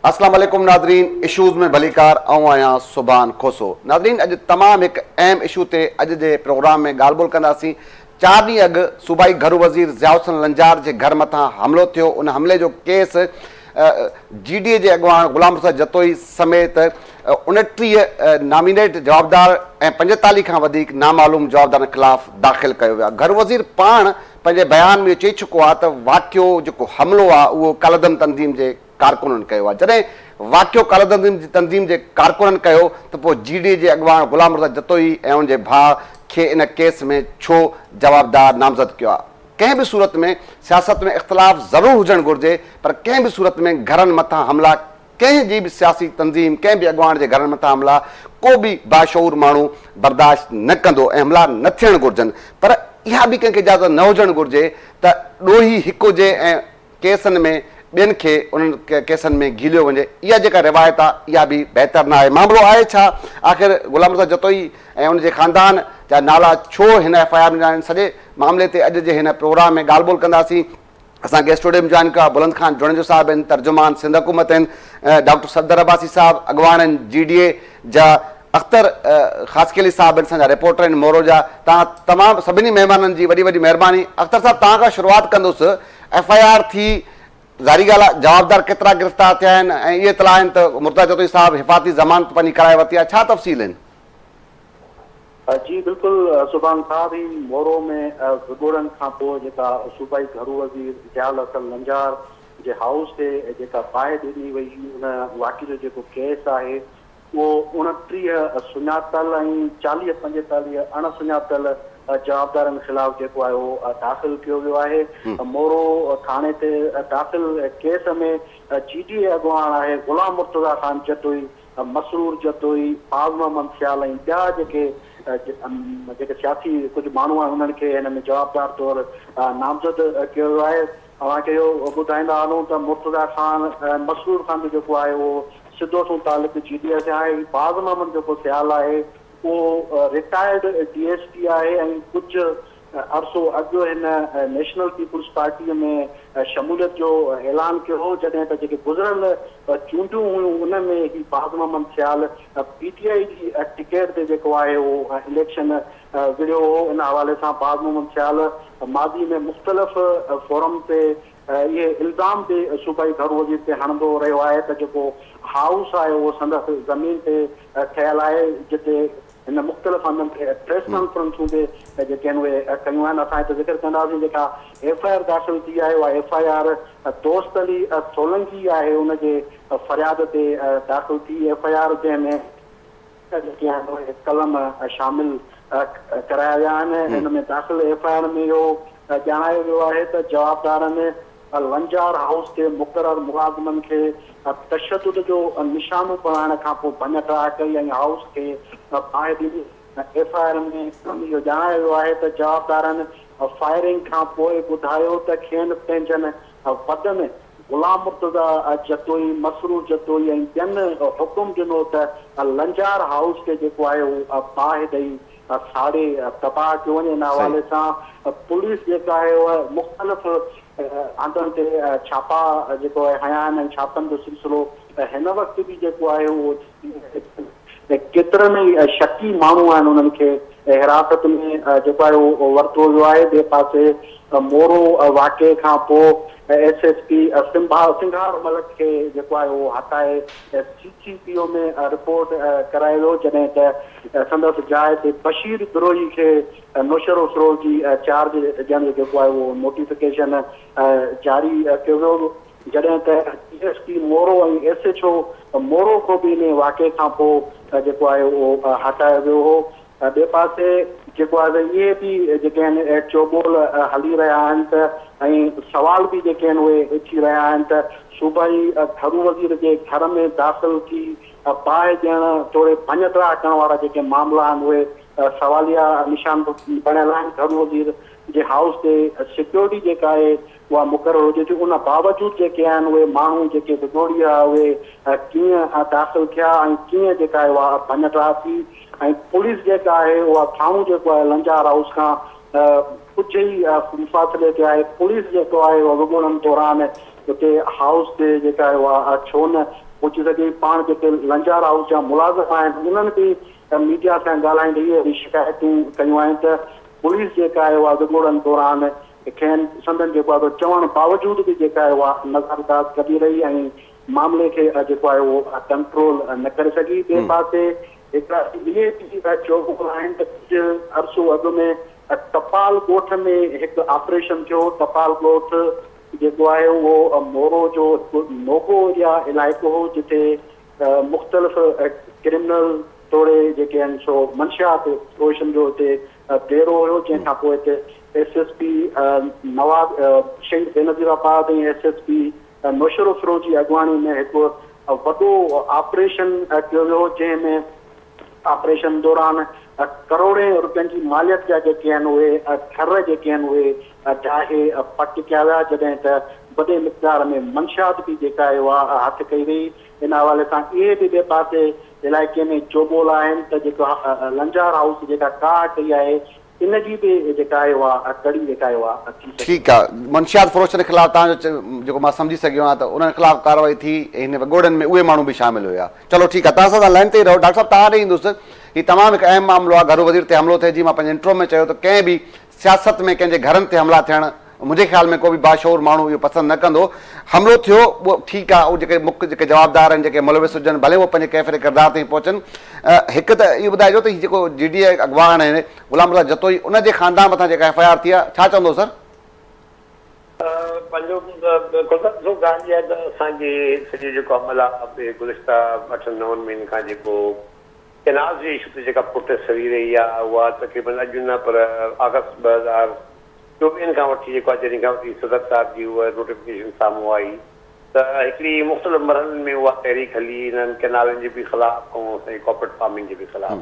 اسلام عليڪم ناظرين اشوز ۾ ڀليڪار آئون آهيان سبحان کوسو ناظرين اڄ تمام هڪ اهم اشو تي اڄ جي پروگرام ۾ ڳالهه ٻولهه ڪنداسين چار ڏينهن اڳ صوبائي گهرو وزير ضياء حسن لنجار جي گهر مٿان حملو ٿيو ان حملي جو ڪيس جي ڊي اي جي اڳواڻ غلام مرتضيٰ جتوئي سميت 29 نامينيٽ جوابدار ۽ 45 کان وڌيڪ نامعلوم جوابدارن خلاف داخل ڪيو ويو آهي. گهرو وزير پاڻ پنهنجي بيان ۾ اهو چئي چڪو آهي ته واقعو جيڪو حملو آهي اهو ڪالعدم تنظيم جي ڪارڪنن ڪيو آهي. جڏهن واقعو ڪالعدم تنظيم جي ڪارڪنن ڪيو ته پوء جي ڊي اي جي اڳواڻ غلام مرتضيٰ جتوئي ۽ ان جي ڀاء کي ان ڪيس ۾ ڇو جوابدار نامزد ڪيو آهي؟ ڪنهن به صورت ۾ سياست ۾ اختلاف ضرور هجڻ گهرجي پر ڪنهن به صورت ۾ گهرن مٿان حملا ڪنهن جي به سياسي تنظيم ڪنهن به اڳواڻ جي گهرن مٿان حملا ڪو به باشعور ماڻهو برداشت نه ڪندو ۽ حملا نه ٿيڻ گهرجن پر اها به ڪنهن کي اجازت نه هجڻ گهرجي ته ڏوهي هڪ هجي ۽ ڪيسن ۾ ٻين کي انهن ڪيسن ۾ گهيليو وڃي اها جيڪا روايت آهي اها به بهتر نه آهي معاملو آهي ڇا آخر غلام مرتضيٰ جتوئي ۽ ان جي خاندان جا نالا ڇو هن ايف I R ۾ آهن سڄي معاملي تي اڄ جي هن پروگرام ۾ ڳالهه ٻولهه ڪنداسين اسان کي اسٽوڊيو ۾ جوائن ڪيو آهي بلند خان جوڻيجو صاحب آهن ترجمان سنڌ حڪومت آهن ڊاڪٽر صفدر عباسي صاحب اڳواڻ آهن جي ڊي اي جا اختر خاصخيلي صاحب آهن اسان جا رپورٽر آهن مورو جا توهان تمام سڀني مهمانن جي وڏي وڏي مهرباني اختر صاحب توهان کان شروعات ڪندس ايف I R ٿي ظاهري ڳالهه آهي جوابدار ڪيترا گرفتار ٿيا آهن ۽ اهي اطلاع آهن ته مرتضيٰ جتوئي صاحب حفاظتي ضمانت پنهنجي ڪرائي ورتي آهي ڇا تفصيل آهن؟ جي بلڪل سبحان صاحب هي مورو ۾ وڳوڙن کان پوء جيڪا صوبائي گهرو وزير ضياء الحسن لنجار جي هائوس تي جيڪا باهه ڏني وئي ان واقعي جو جيڪو ڪيس آهي اهو 29 سڃاتل ۽ 40 45 اڻ سڃاتل جوابدارن خلاف جيڪو آهي اهو داخل ڪيو ويو آهي. مورو ٿاڻي تي داخل ڪيس ۾ جي ڊي اي اڳواڻ آهي غلام مرتضيٰ خان جتوئي، مسرور جتوئي، باز محمد سيال ۽ ٻيا جيڪي جيڪي سياسي ڪجهه ماڻهو آهن انهن کي هن ۾ جوابدار طور نامزد ڪيو ويو آهي. اوهان کي اهو ٻڌائيندا هلون ته مرتضيٰ خان ۽ مسرور خان جو جيڪو آهي اهو سڌو سنئون تعلق جي ڊي اي سان آهي. هي باز محمد جيڪو سيال آهي اهو رٽائرڊ ڊي ايس پي آهي ۽ ڪجهه عرصو اڳ هن نيشنل پيپلز پارٽيء ۾ شموليت جو اعلان ڪيو هو جڏهن ته جيڪي گذريل چونڊون هيون ان ۾ هي باز محمد سيال پي ٽي آء جي ٽڪيٽ تي جيڪو آهي اهو اليڪشن وڙهيو هو، ان حوالي سان باز محمد سيال ماضي ۾ مختلف فورم تي اهي الزام به صوبائي گهرو وزير تي هڻندو رهيو آهي ته جيڪو هائوس آهي اهو سندس زمين تي ٺهيل آهي جتي هن مختلف هنڌن تي پريس ڪانفرنسون به جيڪي آهن اهي ڪيون آهن اسان هتي ذڪر ڪنداسين جيڪا ايف I R داخل ٿي آهي اها ايف I R دوست علي سولنگي آهي ان جي فرياد تي داخل ٿي ايف I R جنهن ۾ جيڪي آهن اهي قلم شامل ڪرايا ويا آهن، ان ۾ داخل ايف I R ۾ اهو ڄاڻايو ويو آهي ته جوابدارن لنجار هائوس تي مقرر ملازمن کي تشدد جو نشانو بڻائڻ کانپوء ڀڃ ڊاهه ڪئي ۽ هائوس کي باهه ڏني، ايف I R ۾ اهو ڄاڻايو ويو آهي ته جوابدارن فائرنگ کانپوء ٻڌايو ته کين پنهنجن وڏن غلام مرتضيٰ جتوئي، مسرور جتوئي ۽ ٻين حڪم ڏنو ته لنجار هائوس کي جيڪو آهي اهو باهه ڏئي ساڙي تباهه ڪيو وڃي. ان حوالي سان پوليس جيڪا آهي اها مختلف هنڌن تي ڇاپا جيڪو آهي هنيا آهن ۽ ڇاپن جو سلسلو هن وقت به جيڪو آهي اهو ڪيترن ئي شڪي ماڻهو آهن انهن کي حراست ۾ جيڪو آهي اهو ورتو ويو آهي ٻئي پاسي مورو واقعي کان پوء ايس ايس پي سنگهار ملڪ کي جيڪو آهي اهو هٽائي سي سي پي او ۾ رپورٽ ڪرايو ويو جڏهن ته سندس جاء تي بشير بروهي کي نوشهروفيروز جي چارج ڏيڻ جو جيڪو آهي اهو نوٽيفڪيشن جاري ڪيو ويو. جڏهن ته D S P Moro ۽ S H O Moro کان به انهي واقعي کان پوء جيڪو آهي اهو هٽايو ويو هو. ٻئي پاسي جيڪو آهي اهي به جيڪي آهن چوٻول هلي رهيا آهن ته ۽ سوال به جيڪي آهن اهي اٿي رهيا آهن ته صوبائي گهرو وزير جي گهر ۾ داخل ٿي باهه ڏيڻ توڙي ڀڃ ڊاهه ڪرڻ وارا جيڪي معاملا آهن اهي سواليا نشان بڻيل آهن گهرو وزير جي هائوس تي سيڪيورٽي جيڪا آهي اها مقرر هجي ٿي ان باوجود جيڪي آهن اهي ماڻهو جيڪي وڳوڙي هئا اهي ڪيئن داخل ٿيا ۽ ڪيئن جيڪا آهي اها ڀڃ ڊاهه ٿي ۽ پوليس جيڪا آهي اها ٿاڻو جيڪو آهي لنجار هائوس کان ڪجهه ئي مفاصلي تي آهي پوليس جيڪو آهي اها وڳوڙن دوران اتي هائوس تي جيڪا آهي اها ڇو نه پهچي سگهي، پاڻ جيڪي لنجار هائوس جا ملازم آهن انهن به ميڊيا سان ڳالهائيندي اهي به شڪايتون ڪيون آهن ته پوليس جيڪا آهي اها وڳوڙن دوران کين سندن جيڪو آهي چوڻ باوجود به جيڪا آهي اها نظرانداز ڪندي رهي ۽ معاملي کي جيڪو آهي اهو ڪنٽرول نه ڪري سگهي. ٻئي پاسي هڪڙا اهي به چوٻول آهن ته ڪجهه عرصو اڳ ۾ ٽپال ڳوٺ ۾ هڪ آپريشن ٿيو، ٽپال ڳوٺ جيڪو آهي اهو مورو جو هڪ نوگو ايريا علائقو هو جتي مختلف ڪرمنل توڙي جيڪي آهن سو منشيات فروشن جو اتي ديرو هيو جنهن کان پوء اتي S S P Nawab Shaheed Benazirabad ۽ S S P Naushahro Feroze جي اڳواڻي ۾ هڪ وڏو آپريشن ڪيو ويو جنهن ۾ آپريشن دوران ڪروڙين روپين جي ماليت جا جيڪي آهن اهي ٿر جيڪي آهن اهي ڊاهي پٽ ڪيا ويا جڏهن ته وڏي مقدار ۾ منشيات به جيڪا آهي اها هٿ ڪئي وئي ان حوالي سان اهي به ٻئي پاسي علائقي ۾ چوٻول آهن ته جيڪو لنجار هائوس جيڪا ڪاهه ڪئي آهي ان جي به جيڪا آهي اها ڪڙي جيڪا آهي اها ٿي سگهي ٺيڪ آ منشيات فروشن خلاف توهان جو جيڪو مان سمجهي سگهيو آهيان ته انهن خلاف ڪارروائي ٿي ۽ هن وڳوڙن ۾ اهي ماڻهو به شامل هيا چلو ٺيڪ آ توهان سان لائن تي ئي رهو ڊاڪٽر صاحب توهان ڏي ايندس هي تمام هڪ اهم معاملو آ گهرو وزير تي حملو ٿئي جي مان پنهنجي انٽرو ۾ چيو ته ڪنهن به سياست ۾ ڪنهن جي گهرن تي حملا ٿيڻ منهنجي خيال ۾ ڪو به باشعور ماڻهو اهو پسند نه ڪندو. حملو ٿيو اهو ٺيڪ آهي، اهو جيڪي مک جيڪي جوابدار آهن جيڪي ملوث هجن ڀلي اهي پنهنجي ڪيفر ڪردار تائين پهچن. هڪ ته اهو ٻڌائجو ته هي جيڪو جي ڊي اي اڳواڻ آهن غلام رضا جتوئي ان جي خاندان مٿان جيڪا ايف I R ٿي آهي ڇا چوندو سر؟ پنهنجو گلزار ڏسو ڳالهه اها آهي ته اسان جي سڄو جيڪو عمل آهي گذشته اٺن نون مهينن کان جيڪو ڪينالز جي اشو تي جيڪا پروٽيسٽ هلي رهي آهي اها تقريبن اڄ نه پر آگسٽ 2024 کان وٺي جيڪو آهي جڏهن کان وٺي صدر صاحب جي اها نوٽيفڪيشن سامهون آئي ته هڪڙي مختلف مرحلن ۾ اها تحريڪ هلي انهن ڪينالن جي به خلاف ۽ اسان جي ڪارپوريٽ فارمنگ جي به خلاف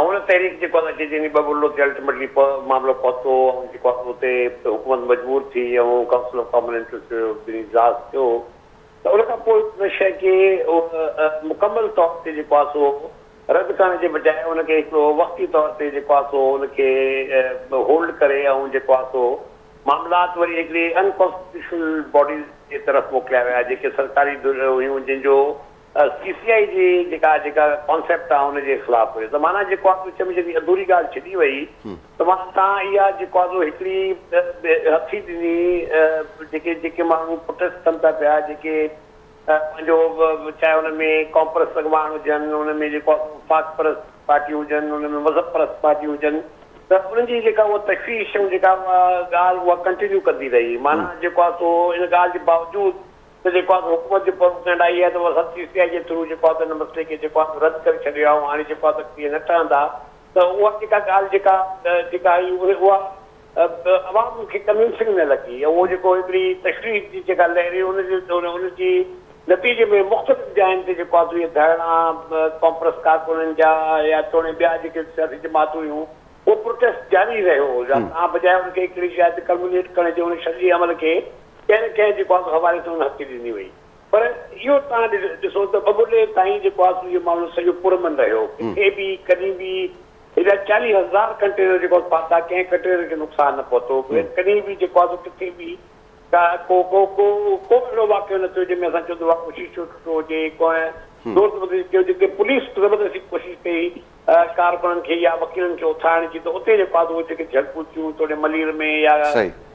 ۽ ان تحريڪ جيڪو آهي اچي جنهن ٻه تي الٽيميٽلي معاملو پهتو ۽ جيڪو آهي اتي حڪومت مجبور ٿي ۽ ڪائونسل آف ڪامن انٽرسٽ جو اجلاس ٿيو ته ان کان پوء ان شيء کي مڪمل طور تي جيڪو آهي سو رد ڪرڻ جي بجاء ان کي هڪڙو وقتي طور تي جيڪو آهي سو ان کي هولڊ ڪري ۽ جيڪو آهي سو معاملات وري هڪڙي ان ڪانسٽيٽيوشنل باڊيز جي طرف موڪليا ويا جيڪي سرڪاري ڌر هيون جن جو سي سي آء جي جيڪا جيڪا ڪانسيپٽ آهي ان جي خلاف هيو ته معنيٰ جيڪو آهي وچ ۾ جڏهن اڌوري ڳالهه ڇڏي وئي ته معنيٰ تان اها جيڪو آهي سو هڪڙي هٿي ڏني جيڪي جيڪي ماڻهو پروٽيسٽ ڪن ٿا پيا جيڪي پنهنجو چاهي ان ۾ قوم پرست اڳواڻ هجن ان ۾ جيڪو آهي سو وفاق پرست پارٽيون هجن ان ۾ مذهب پرست پارٽيون هجن ته انهن جي جيڪا اها تشويش ۽ جيڪا اها ڳالهه اها ڪنٽينيو ڪندي رهي معنيٰ جيڪو آهي سو ان ڳالهه جي باوجود ته جيڪو آهي سو حڪومت جي پروپيگنڊا اها آهي ته اسان سي سي آء جي ٿرو جيڪو آهي سو ان مسئلي کي جيڪو آهي سو رد ڪري ڇڏيو آهي ۽ هاڻي جيڪو آهي سو اڳتي نه ٺهندا ته اها جيڪا ڳالهه جيڪا جيڪا آئي اها عوام کي ڪنوينسنگ نه لڳي ۽ اهو جيڪو هڪڙي تشويش جي جيڪا لهر هئي ان جي ان جي نتيجي ۾ مختلف جاين تي جيڪو آهي سو اهي ڌرڻا ڪانفرنس ڪارڪنن جا يا توڻي ٻيا جيڪي سياسي جماعتون هيون اهو پروٽيسٽ جاري رهيو يا بجاء ان کي هڪڙي جاء تي ڪلمنيٽ ڪرڻ جي ان سڄي عمل کي ڪنهن نه ڪنهن جيڪو آهي سو حوالي سان ان هٿي ڏني وئي پر اهو توهان ڏسو ته ٻٻرلي تائين جيڪو آهي سو اهو معاملو سڄو پرامن رهيو ڪٿي به ڪڏهن به هيڏا 40 هزار ڪنٽينر جيڪو آهي ڦاتا ڪنهن ڪنٽينر کي نقصان نه پهتو ڪڏهن به جيڪو آهي سو ڪٿي به ڪا ڪو ڪو ڪو ڪو اهڙو واقعو نه ٿيو جنهن ۾ اسان چوندو واهه ڪو شيشو ٽٽو هجي ڪو زور زبردستي ڪيو جتي پوليس زبردستي ڪوشش ڪئي ڪارڪنن کي يا وڪيلن کي اٿارڻ جي ته اتي جيڪو آهي اهي جيڪي جهڙپون ٿيون توڙي ملير ۾ يا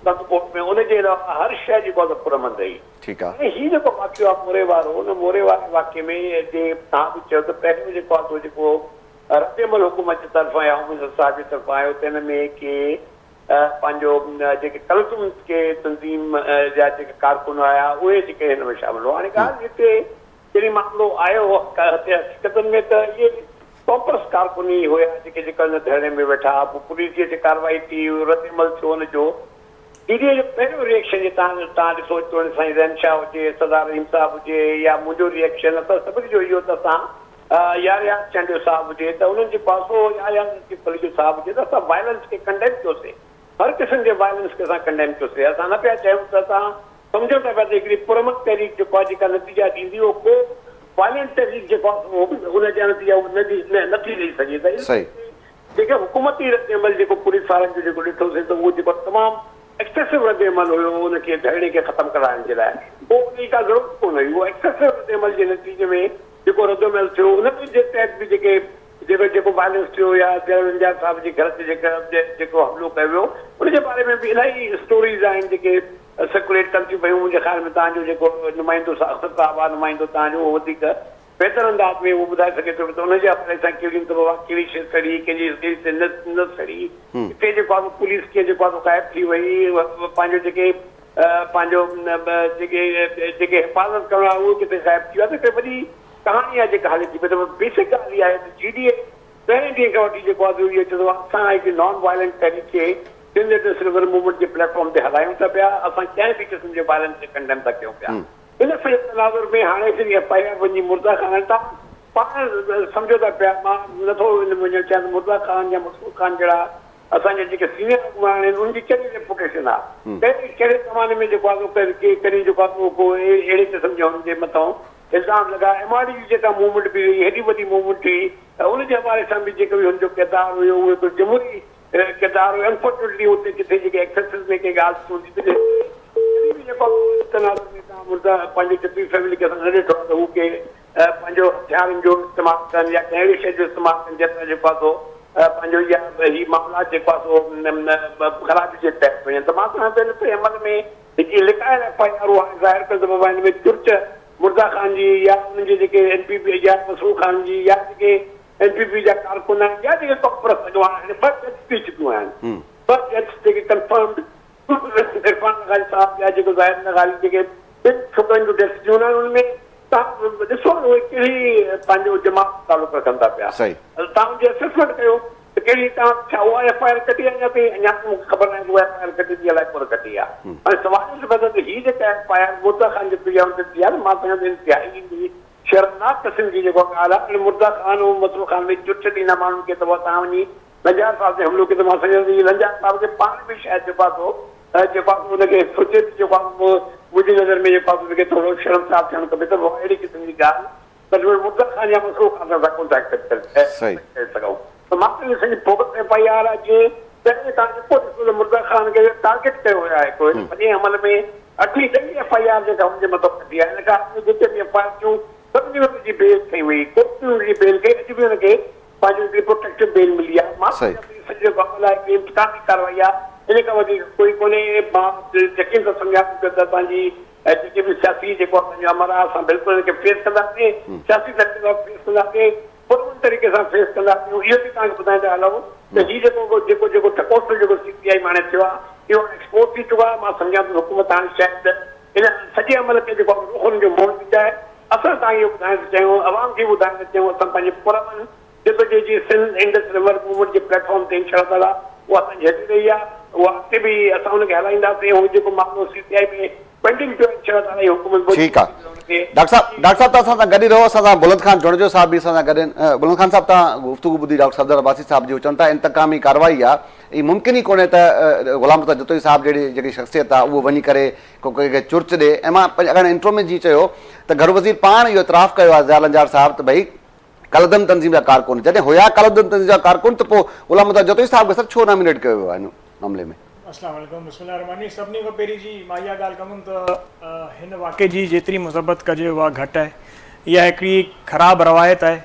ڪنڌڪوٽ ۾ ان جي علاوه هر شيء جيڪو آهي پرامن رهي. ٺيڪ آهي. هاڻي هي جيڪو واقعو آهي موري وارو ان موري واري واقعي ۾ جي توهان به چيو ته پهريون جيڪو آهي سو جيڪو رد عمل حڪومت جي طرفان يا هوم منسٽر صاحب جي طرفان آيو تنهن ۾ ڪي پنهنجو جيڪي ڪلثوم ڪي تنظيم جا جيڪي ڪارڪن آيا اهي جيڪي هن ۾ شامل هئا هاڻي ڳالهه هتي جڏهن معاملو آيو حقيقتن ۾ ته اهي ڪانپرس ڪارڪن ئي هيا جيڪي جيڪا ان ڌرڻي ۾ ويٺا پوء پوليس جي اچي ڪارروائي ٿي رد عمل ٿيو ان جو ڊي ڊي اي جو پهريون ري ايڪشن جي تان تان ڏسو توڻي سائين زين شاهه هجي سردار رحيم صاحب هجي يا منهنجو ري ايڪشن اسان سڀني جو اهو ته اسان يا رياض چانڊيو صاحب هجي ته انهن جي پاسو يا اياز لطيف پليجو صاحب هجي ته اسان وائلنس کي ڪنڊيم ڪيوسي هر قسم جي وائلنس کي اسان ڪنڊيم ڪيوسي اسان نه پيا چاهيون ته اسان سمجهون ٿا پيا ته هڪڙي پرامن تحريڪ جيڪو آهي جيڪا نتيجا ڏيندي اهو ڪو وائلنٽ تحريڪ جيڪو آهي اهو ان جا نتيجا اهو نه نه ٿي ڏئي سگهي ته ان صحيح. جيڪي حڪومتي رد عمل جيڪو پوليس وارن جو جيڪو ڏٺوسين ته اهو جيڪو تمام ايڪسيسو رد عمل هيو ان کي ڌرڻي کي ختم ڪرائڻ جي لاء پوء ان جي ڪا ضرورت ڪونه هئي اهو ايڪسيسو رد عمل جي نتيجي ۾ جيڪو رد عمل ٿيو ان جي تحت به جيڪي جيڪو جيڪو وائلنس ٿيو يا جنرل انجار صاحب جي گهر تي جيڪا جيڪو حملو ڪيو ويو ان جي باري ۾ به الاهي اسٽوريز آهن جيڪي سرڪوليٽ ڪن ٿيون پيون منهنجي خيال ۾ توهان جو جيڪو نمائندو اختر صاحب آهي نمائندو توهان جو اهو وڌيڪ بهتر انداز ۾ اهو ٻڌائي سگهي ٿو ته ان جي حوالي سان ڪهڙيون ته بابا ڪهڙي شيء سڙي ڪنهن جي ڪهڙي شيء نه نه سڙي ڪٿي جيڪو آهي پوليس ڪيئن جيڪو آهي غائب ٿي وئي پنهنجو جيڪي پنهنجو جيڪي جيڪي حفاظت ڪرڻ وارا اهي ڪٿي غائب ٿي ويا ته هڪ وڏي ڪهاڻي آهي جيڪا هلي ٿي پئي ته بيسڪ ڳالهه اها آهي ته جي ڊي اي پهرين ڏينهن کان وٺي جيڪو آهي سو اهو چوندو آهي اسان هڪ نان وائلنٽ تحريڪ کي سنڌ انڊس ريور موومينٽ جي پليٽ فارم تي هلايون ٿا پيا اسان ڪنهن به قسم جي وائلنس کي ڪنڊيم ٿا ڪيون پيا ان سڄي تناظر ۾ هاڻي صرف ايف I R وڃي مرزا خان تان پاڻ سمجهو ٿا پيا مان نٿو ان ۾ وڃڻ چاهيان ته مرزا خان يا مسعود خان جهڙا اسان جا جيڪي سينئر اڳواڻ آهن انهن جي ڪهڙي ريپوٽيشن آهي ڪهڙي ڪهڙي زماني ۾ جيڪو آهي سو ڪڏهن جيڪو آهي سو ڪو اهڙي قسم جا هن جي مٿان الزام لڳا ايم آر ڊي جي جيڪا موومينٽ به هئي هيڏي وڏي موومينٽ هئي ته ان جي حوالي سان به جيڪو به هن جو ڪردار هيو اهو هڪ جمهوري ڪردار هيو انفارچونيٽلي اتي ڪٿي جيڪي ايڪسيسز ۾ ڪي ڳالهه ٿي هوندي ته ڪڏهن به جيڪو آهي تناظر ۾ توهان مرزا پنهنجي جتوئي فيملي کي اسان نه ڏٺو آهي ته هو ڪي پنهنجو هٿيارن جو استعمال ڪن يا ڪنهن اهڙي شيء جو استعمال ڪن جنهن سان جيڪو آهي سو پنهنجو يا هي معاملات جيڪو آهي سو خرابي جي تحت وڃن ته مان سمجهان ٿو هن سڄي عمل ۾ جيڪي لڪايل ايف I آرون هاڻي ظاهر ڪيل ته بابا هن ۾ چرچ مرزا خان جي يا انهن جي جيڪي اين پي پي يا مسرور خان جي يا جيڪي اين پي پي جا ڪارڪن آهن يا جيڪي قوم پرست اڳواڻ آهن ٻه ڊيٿس ٿي چڪيون آهن ٻه ڊيٿس جيڪي ڪنفرمڊ عرفان لغاري صاحب يا جيڪو زاهد لغاري جيڪي ٻن ڇوڪرن جون ڊيٿس ٿيون آهن ان ۾ توهان ڏسو نه اهي ڪهڙي پنهنجو جماعت سان تعلق رکن ٿا پيا. صحيح. توهان ان جي اسيسمينٽ ڪيو ته ڪهڙي توهان ڇا اها ايف I R ڪٽي آهي اڃا تائين اڃا تائين مون کي خبر ناهي ته اها ايف I R ڪٽي ٿي الائي ڪونه ڪٽي آهي. هاڻي سوال اهو ٿو پيدا ٿئي ته هي جيڪا F I R Murtaza Khan جي پيڙهيا تي ٿي آهي ته مان سمجهان ٿو انتهائي شرمناڪ قسم جي جيڪا ڳالهه آهي هاڻي مرتضيٰ خان ۽ مسرور خان ۾ چرچ ڏيندا ماڻهن کي ته اها توهان وڃي لنجار صاحب تي حملو ڪيو ته مان سمجهان ٿو هي لنجار صاحب کي پاڻ به شايد جيڪو آهي سو جيڪو آهي سو ان کي سوچي به جيڪو آهي سو منهنجي نظر ۾ جيڪو آهي سو ان کي ٿورو شرمسار ٿيڻ کپي ته اهڙي قسم جي ڳالهه تجربي مرتضيٰ خان يا مسرور خان سان اسان ڪونه ٿا ايڪسيپٽ ڪري سگهون ته مان ته سڄي بوگس ايف I R آهي جي پهرين تان جيڪو ڏسو ته مرتضيٰ خان کي ٽارگيٽ ڪيو ويو آهي هڪڙو هن سڄي عمل ۾ اٺين ڏهين ايف I R جيڪا هن جي مٿان ڪڍي آهي ان کان اڳ ۾ جيڪي به ايف I R ٿيون سڀني ۾ هن جي بيل کنئي وئي ڪورٽ ۾ هن جي بيل ڪئي اڄ به هن کي پنهنجو هڪڙي پروٽيڪٽو بيل ملي آهي. مان سمجهان ٿو هي سڄو جيڪو عمل آهي هڪڙي انتقامي ڪارروائي آهي ان کان وڌيڪ ڪوئي ڪونهي. مان يقين سان سمجهان ٿو ته اسان جي جيڪي به سياسي جيڪو اسان جو عمل آهي اسان بلڪل ان کي فيس ڪنداسين سياسي طريقي سان فيس ڪنداسين پرامن طريقي سان فيس ڪنداسين اهو به توهان کي ٻڌائيندا هلون ته هي جيڪو جيڪو جيڪو ڍڪوسو جيڪو سي پي آئي ۾ هاڻي ٿيو آهي اهو هاڻي ايڪسپوز ٿي چڪو آهي مان سمجهان ٿو حڪومت هاڻي شايد ان سڄي عمل کي جيڪو آهي رخ ان جو موڙ ڏيندي آهي اسان توهان کي اهو ٻڌائڻ ٿا چاهيون، عوام کي به ٻڌائڻ ٿا چاهيون، اسان پنهنجي پرامن جدوجهد جي سنڌ انڊس ريور موومينٽ جي پليٽ فارم تي انشاء الله تعاليٰ اها اسان جي هلي رهي آهي، اها اڳتي به اسان ان کي هلائينداسين، هو جيڪو معاملو سي سي آء ۾ پينڊنگ پيو آهي انشاء الله تعاليٰ اهو حڪومت به ٺيڪ آ ڊاڪٽر صاحب ڊاڪٽر صاحب توهان اسان سان گڏ ئي رهو اسان سان بلند خان جوڻيجو صاحب به اسان سان گڏ آهن بلند خان صاحب توهان گفتگو ٻڌي ڊاڪٽر صفدر عباسي صاحب جي هو چون ٿا انتقامي ڪارروائي آ هي ممڪن ئي ڪونهي ته غلام مرتضيٰ جتوئي صاحب جهڙي جيڪي شخصيت آ اهو وڃي ڪري ڪو ڪنهن کي چرچ ڏي ۽ مان پنهنجي اڳاڻي انٽرو ۾ جيئن چيو ته گهرو وزير پاڻ اهو اعتراف ڪيو آهي ضياء لنجار صاحب ته ڀئي ڪالعدم تنظيم جا ڪارڪن جڏهن هيا ڪالعدم تنظيم جا ڪارڪن ته پوء غلام مرتضيٰ جتوئي صاحب کي سر ڇو نامينيٽ ڪيو ويو آهي ان معاملي ۾. السلام عليڪم بسم الله الرحمٰن الرحيم سڀني کان پهرين جي مان اها ڳالهه ڪندم ته هن واقعي جي جيتري مذمت ڪجي اها گهٽ آهي اها هڪڙي خراب روايت آهي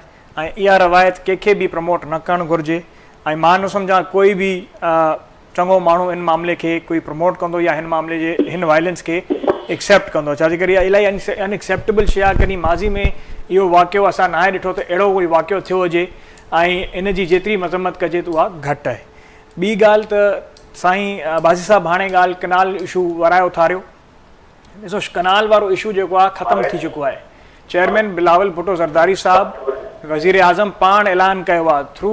۽ اها روايت ڪنهن کي به پروموٽ نه ڪرڻ گهرجي ۽ مان نه سمجهان ڪوئي به چڱو ماڻهو ان معاملي کي ڪوئي پروموٽ ڪندو يا هن معاملي جي هن وائلنس کي ايڪسيپٽ ڪندو ڇا جي ڪري اها الاهي ان ايڪسيپٽيبل شي آهي ڪڏهن ماضي ۾ اهو واقعو اسان ناهي ڏٺو ته اهڙو ڪوئي واقعو ٿيو هجي ۽ ان جي جيتري مذمت ڪجي ته اها گهٽ آهي ٻي ڳالهه ته سائين عباسي صاحب هاڻي ڳالهه ڪنال اشو ورائي اٿاريو ڏسو ڪنال وارو اشو جيڪو آهي ختم ٿي چڪو آهي چيئرمين بلاول ڀٽو زرداري صاحب وزير اعظم پاڻ اعلان ڪيو آهي ٿرو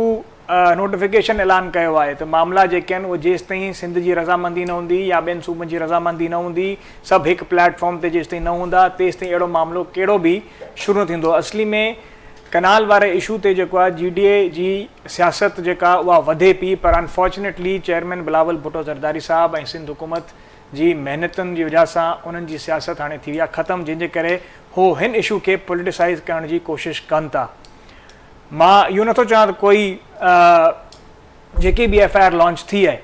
نوٽيفڪيشن اعلان ڪيو آهي ته معاملا جيڪي آهن اهي جيستائين سنڌ جي رضامندي نه هوندي يا ٻين صوبن جي رضامندي نه هوندي سڀ هڪ پليٽ فارم تي جيستائين نه هوندا تيستائين اهڙو معاملو ڪهڙو به شروع نه ٿيندو اصلي ۾ ڪنال واري اشو تي جيڪو آهي جي ڊي اي جي سياست جيڪا اها وڌي پئي پر انفارچونيٽلي چيئرمين بلاول ڀٽو زرداري صاحب ۽ سنڌ حڪومت جي محنتن جي وجه سان انهن جي سياست هاڻي ٿي وئي آهي ختم جنهن جي ڪري هو هن اشو کي پوليٽيسائيز ڪرڻ جي ڪوشش ڪن ٿا مان اهو نٿو چوان ته ڪوئي جيڪي به ايف I R launch ٿي آهي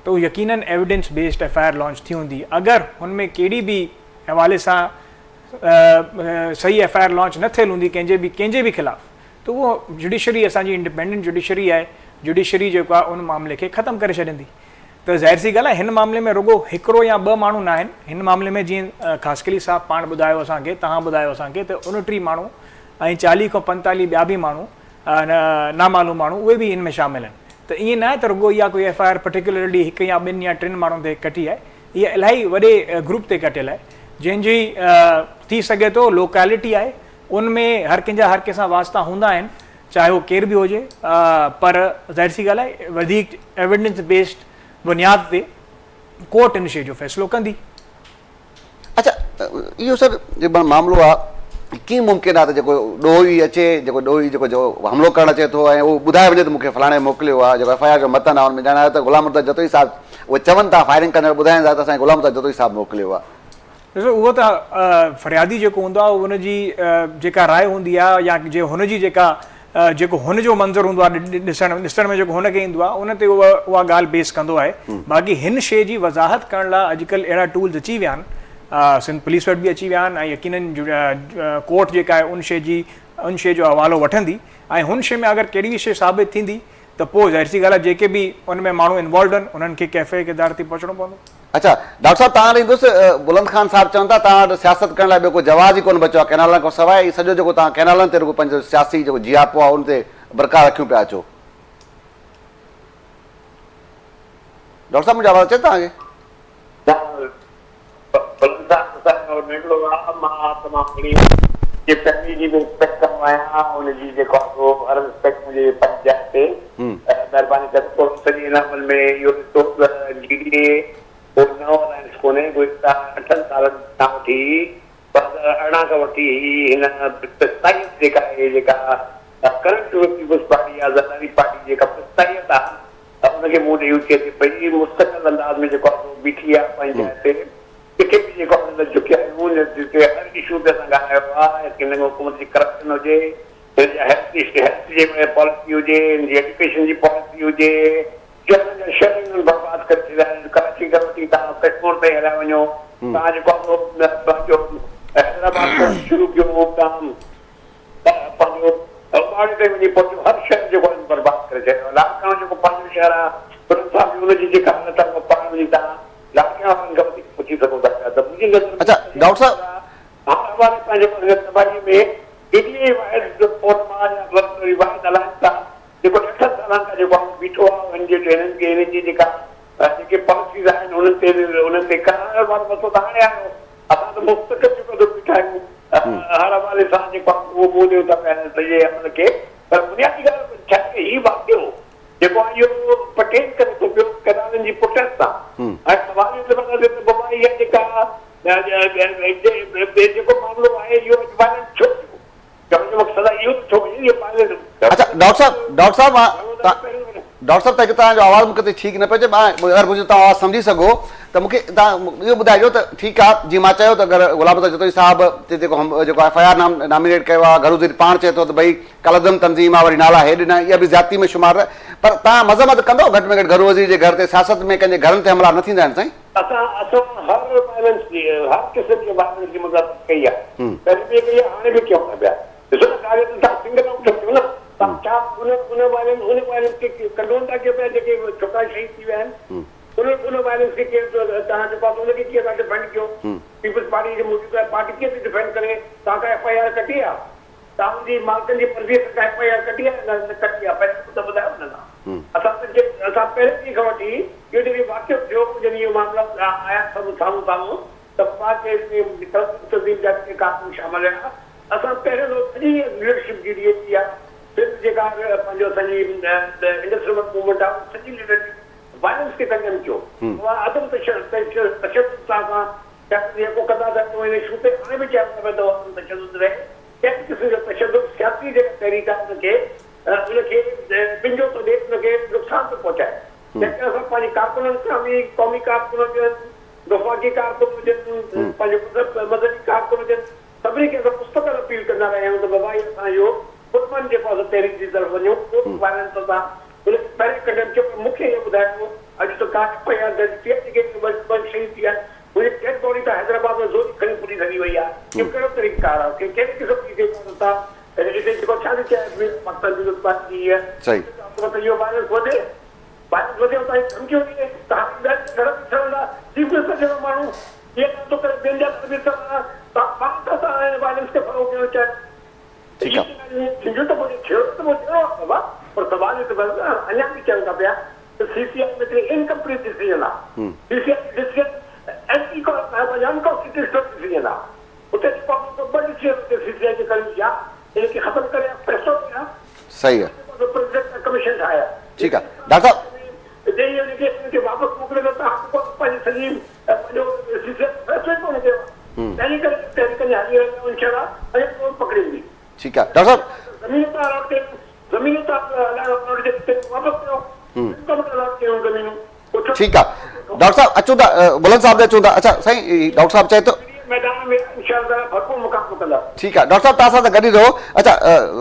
ته اهو يقينن evidence based F I R launch ٿي هوندي اگر هن ۾ ڪهڙي به حوالي سان صحيح ايف I R launch نه ٿيل هوندي ڪنهن جي به ڪنهن جي به خلاف ته اهو جڊيشري اسان جي انڊيپينڊنٽ جڊيشري آهي جڊيشري جيڪو آهي ان معاملي کي ختم ڪري ڇڏيندي ته ظاهر سي ڳالهه آهي هن معاملي ۾ رڳو هڪڙو يا ٻه ماڻهو ناهن هن معاملي ۾ جيئن خاصخيلي صاحب پاڻ ٻڌايو اسان کي توهان ٻڌايو اسان کي ته 29 ماڻهو ۽ 40 کان 45 ٻيا به ماڻهو نامعلوم ماڻهو اهي به ان ۾ شامل آهن ته ائين ناهي ته رڳو اها ڪوئي ايف I R particularly هڪ يا ٻن يا ٽن ماڻهن تي ڪٽي آهي اها الاهي وڏي گروپ تي ڪٽيل آهي جنهن جي ٿي سگهي ٿو لوڪالٽي آهي ان ۾ هر ڪنهن جا هر ڪنهن سان واسطا هوندا آهن چاهي هو ڪير به هجي پر ظاهر سي ڳالهه آهي وڌيڪ ايويڊنس بيسڊ بنياد تي ڪورٽ ان شيء جو فيصلو ڪندي. اڇا اهو سر جيڪو معاملو آ ڪيئن ممڪن آ ته جيڪو ڏوهي اچي جيڪو ڏوهي جيڪو جو حملو ڪرڻ اچي ٿو ۽ اهو ٻڌائي وڃي ته مون کي فلاڻي موڪليو آ جيڪو ايف I R جو متن آ ان ۾ ڄاڻايو ته غلام مرتضيٰ جتوئي صاحب اهي چون ٿا فائرنگ ڪندڙ ٻڌائين ٿا ته اسان کي غلام مرتضيٰ جتوئي صاحب موڪليو آ. ڏسو اهو ته فريادي جيڪو هوندو آهي ان جي جيڪا راء هوندي آهي يا جي هن جي جيڪا جيڪو هن جو منظر هوندو آهي ڏسڻ ڏسڻ ۾ جيڪو هن کي ايندو آهي ان تي اها اها ڳالهه بيس ڪندو آهي باقي هن شيء جي وضاحت ڪرڻ لاء اڄڪلهه اهڙا ٽولز اچي ويا آهن سنڌ پوليس وٽ به اچي ويا آهن ۽ يقينن ڪورٽ جيڪا آهي ان شيء جي ان شيء جو حوالو وٺندي ۽ هن شيء ۾ اگر ڪهڙي به شيء ثابت ٿيندي ته پوء ظاهر سي ڳالهه آهي جيڪي به ان ۾ ماڻهو انوالوڊ آهن انهن کي ڪيفي ڪردار تي پهچڻو پوندو. اڇا ڊاڪٽر صاحب توهان ڏي ايندس بلند خان صاحب چون ٿا توهان وٽ سياست ڪرڻ لاء ٻيو ڪو جواز ئي ڪونه بچيو آهي ڪئنالن کان سواء هي سڄو جيڪو توهان ڪئنالن تي رڳو پنهنجو سياسي جيڪو جياپو آهي ان تي برقرار رکيون پيا اچو. ڊاڪٽر صاحب منهنجو آواز اچي ٿو توهان کي؟ بلند صاحب اسان جو ننڍڙو آ مان تمام گهڻي جي فيملي جي به رسپيڪٽ ڪندو آهيان ان جي جيڪو آ سو هر رسپيڪٽ منهنجي پنهنجي جاء تي مهرباني ڪري ٿورو سڄي ان عمل ۾ اهو ڏسو ته جي ڊي اي ڪو نئون الائنس ڪونهي گذشته اٺن سالن کان وٺي 2018 کان وٺي هي هن فسطائيت جيڪا آهي جيڪا ڪرنٽ پيپلز پارٽي يا زرداري پارٽي جيڪا فسطائيت آ ان کي منهن ڏئي اٿي اچي پئي. مستقل انداز ۾ جيڪو آهي سو بيٺي آهي پنهنجي جاء تي. ڪٿي به جيڪو آهي نه جهڪيا آهيون نه جتي هر اشو تي اسان ڳالهايو آهي هن ۾ حڪومت جي ڪرپشن هجي، هن جا هيلٿ هيلٿ جي پاليسي هجي، هن جي ايجوڪيشن جي پاليسي هجي، شهرن جا شهر هنن برباد ڪري ڇڏيا آهن. ڪراچي کان وٺي توهان ڪشمور تائين هليا وڃو، توهان جيڪو آهي سو پنهنجو حيدرآباد کان شروع ڪيو توهان پنهنجو اٻاڙي تائين وڃي پهچو، هر شهر جيڪو آهي برباد ڪري ڇڏيو آهي. لاڙڪاڻو جيڪو پنهنجو شهر آهي، انهن سان به ان جي جيڪا حالت آهي اها پاڻ وڃي توهان لاڙڪاڻي وارن کان وڌيڪ پڇي سگهو ٿا پيا ته منهنجي نظر ۾ اڇا ڊاڪٽر صاحب. هر حوالي سان جيڪو هن تباهي ۾ پي ٽي آء واحد فورم آهي يا واحد الائنس آهي جيڪو اٺن سالن کان جيڪو آهي بيٺو آهي هن جي هنن کي هنن جي جيڪا جيڪي پاليسيز آهن انهن تي انهن تي ڪرائڻ وارو مسئلو ته هاڻي آيو اسان ته مستقل جيڪو سو بيٺا آهيون هر حوالي سان جيڪو آهي اهو منهن ڏيون ٿا پيا هن سڄي عمل کي پر بنيادي ڳالهه ڇا آهي هي واقعو جيڪو آهي اهو پرٽين ڪري ٿو پيو ڪئنالن جي پروٽيسٽ سان ۽ سوال اهو ٿو پيدا ٿئي ته بابا اها جيڪا جيڪو معاملو آهي اهو اڄ وائلنٽ ڇو ٿيو؟ چوڻ جو مقصد آهي اهو ته ڇو وڃي اهو پائلٽ اڇا ڊاڪٽر صاحب ڊاڪٽر صاحب مان ڊاڪٽر صاحب ته توهان جو آواز مون کي ته ٺيڪ نه پيو اچي مان اگر منهنجو توهان آواز سمجهي سگهو ته مون کي توهان اهو ٻڌائجو ته ٺيڪ آهي جيئن مان چيو ته اگر غلام مرتضيٰ جتوئي صاحب تي جيڪو جيڪو ايف I R nominate ڪيو آهي گهرو وزير پاڻ چئي ٿو ته ڀئي ڪالعدم تنظيم آهي وري نالا هي ڏنا اها به زيادتي ۾ شمار پر توهان مذمت ڪندو گهٽ ۾ گهٽ گهرو وزير جي گهر تي سياست ۾ ڪنهن جي گهرن تي حملا نه ٿيندا آهن سائين. اسان اسان هر وائلنس جي هر قسم جي وائلنس جي مذمت ڪئي آهي پهرين به ڪئي آهي هاڻي به ڪيون ٿا پيا ڏسو نه ڳالهه ته توهان سنگل آئوٽ ٿا ڪيو نه توهان ڇا ان ان وائلنس ان وائلنس کي ڪنڊون ٿا ڪيو پيا جيڪي ڇوڪرا شهيد ٿي ويا آهن ان ان وائلنس کي ڪير توهان جيڪو آهي ان کي ڪيئن ٿا ڊفينڊ ڪيو پيپلز پارٽي جي موجوده پارٽي ڪيئن ٿي ڊفينڊ ڪري توهان ڪا ايف I R ڪٽي آهي توهان جي مالڪن جي مرضيء سان ڪا ايف I R ڪڍي آهي؟ نه نه ڪڍي آهي. پهرين ته ٻڌايو نه توهان. اسان ته جي اسان پهرين ڏينهن کان وٺي اهو جڏهن واقعو ٿيو جڏهن اهي معاملا آيا سامهون سامهون سامهون ته بابا ڪي ڪلب تنظيم جا ڪي ڪارڪن شامل هيا اسان پهريون دفعو سڄي ليڊرشپ جي ڊي اي جي آ سنڌ جيڪا پنهنجو اسان جي انڊس ريور موومينٽ آ ان سڄي ليڊرشپ وائلنس کي ڪنڊيم ڪيو بابا عدم تشدد سان اسان سياست جيڪو ڪندا ٿا اچون ان اشو تي هاڻي به چاهيون ٿا پيا ته عدم تشدد رهي ڪنهن به قسم جو تشدد سياسي جيڪا تحريڪ آهي ان کي ان کي ٻنجو ٿو ڏئي ان کي نقصان ٿو پهچائي تنهن ڪري اسان پنهنجي ڪارڪنن کان به قومي ڪارڪن هجن وفاقي ڪارڪن هجن پنهنجو مذهب مذهبي ڪارڪن هجن سڀني کي اسان مستقل اپيل ڪندا رهيا آهيون ته بابا هي اسان اهو پرامن جيڪو آهي سو تحريڪ جي طرف وڃون ڪو به وائلنس اسان ان کي پهرين ڪنڊيم ڪيو پر مون کي اهو ٻڌايو اڄ ته ڪا ايف I R درج ٿي آهي جيڪي ٻه شهيد ٿي ويا آهن منهنجي ڊيڊ باڊي ته حيدرآباد ۾ زوري کڻي پوليس هلي وئي آهي اهو ڪهڙو طريقه ڪار آهي ڪهڙي قسم جي حفاظت آهي هتي جيڪو ڇا ٿي چئي پاڪستان پيپلز پارٽي جي صحيح. حڪومت اهو وائرس وڌي وائرس وڌي اتان جي ڌمڪيون ڏئي ته هاڻي ٻين جي گهر به سڙندا چيف منسٽر جهڙو ماڻهو اها ڳالهه ٿو ڪري ٻين جا گهر به سڙندا توهان پاڻ ٿا توهان هن وائرس کي فروغ ڏيڻ چاهيو ٺيڪ آ. اهي ڳالهيون ٿينديون ته پوء جهيڙو ته پوء ٿيڻو آ بابا پر سوال هت بس اڃا به چئون ٿا پيا ته سي سي آء ۾ هڪڙي انڪمپليٽ ڊسيزن آ سي سي آء جو ڊسيزن اينٽي ان ڪانسٽيٽيوشنل ڊسيزن آ اتي جيڪو آ ٻه ڊسيزن اتي سي سي آء جي کڻي وئي آ ان کي ختم ڪري ها فيصلو ڏئي ها صحيح آ. پريزيڊنٽ ڪميشن ٺاهي ها ٺيڪ آ ڊاڪٽر صاحب. ڏئي ان کي ان کي واپس موڪلي ته توهان جيڪو پنهنجي سڄي پنهنجو سي سي آء جو فيصلو ئي ڪونه ڪيو آ تنهن ڪري تحريڪ اڃا هلي رهي آ انشاء الله اڃا ڪونه پڪڙيندي. ٺيڪ آ ڊاڪٽر صاحب. زمين تان الاٽ ڪيون زمينون تان الاٽ جي واپس ڪيو ڪم الاٽ ڪيون زمينون. ٺيڪ آ ڊاڪٽر صاحب اچون ٿا بلند صاحب ڏي اچون ٿا اڇا سائين ڊاڪٽر صاحب چئي ٿو ميدان ۾ انشاء الله ڀرپور مقابلو ڪندا. ٺيڪ آ ڊاڪٽر صاحب توهان اسان سان گڏ ئي رهو اڇا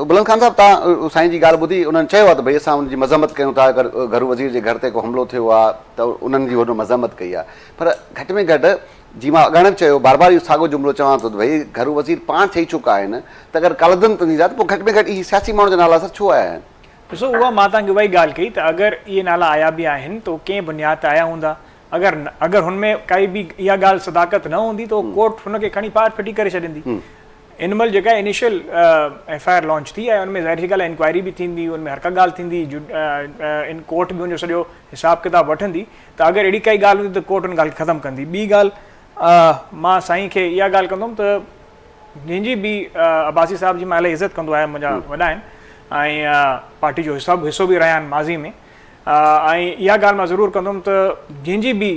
بلند خان صاحب توهان سائين جي ڳالهه ٻڌي انهن چيو آ ته ڀئي اسان ان جي مذمت ڪيون ٿا اگر گهرو وزير جي گهر تي ڪو حملو ٿيو آ ته انهن جي هن مذمت ڪئي آ پر گهٽ ۾ گهٽ جي مان اڳاڻي به چيو بار بار اهو ساڳو جملو چوان ٿو ته ڀئي گهرو وزير پاڻ چئي چڪا آهن ته اگر ڪالعدم تنظيم جا ته پوء گهٽ ۾ گهٽ اهي سياسي ماڻهن جا نالا سر ڇو آيا آهن؟ ڏسو اها مان توهان کي اها ئي ڳالهه ڪئي ته اگر اهي نالا آيا به آهن ته اهي ڪنهن بنياد تي آيا هوندا اگر اگر هن ۾ ڪائي به اها ڳالهه صداقت نه هوندي ته اهو ڪورٽ هن کي کڻي ٻاهر ڦٽي ڪري ڇڏيندي. ان مهل جيڪا initial F I R launch ٿي آهي ان ۾ ظاهر سي ڳالهه آهي انڪوائري به ٿيندي ان ۾ هر ڪا ڳالهه ٿيندي ان ڪورٽ به ان جو سڄو حساب ڪتاب وٺندي ته اگر اهڙي ڪائي ڳالهه هوندي ته ڪورٽ ان ڳالهه کي ختم ڪندي. ٻي ڳالهه مان سائين کي اها ڳالهه ڪندم ته جنهن جي به عباسي صاحب جي مان الاهي عزت ڪندو آهيان منهنجا وڏا آهن ۽ پارٽي جو حصو حصو به رهيا آهن ماضي ۾ ۽ اها ڳالهه مان ضرور ڪندم ته جنهن جي به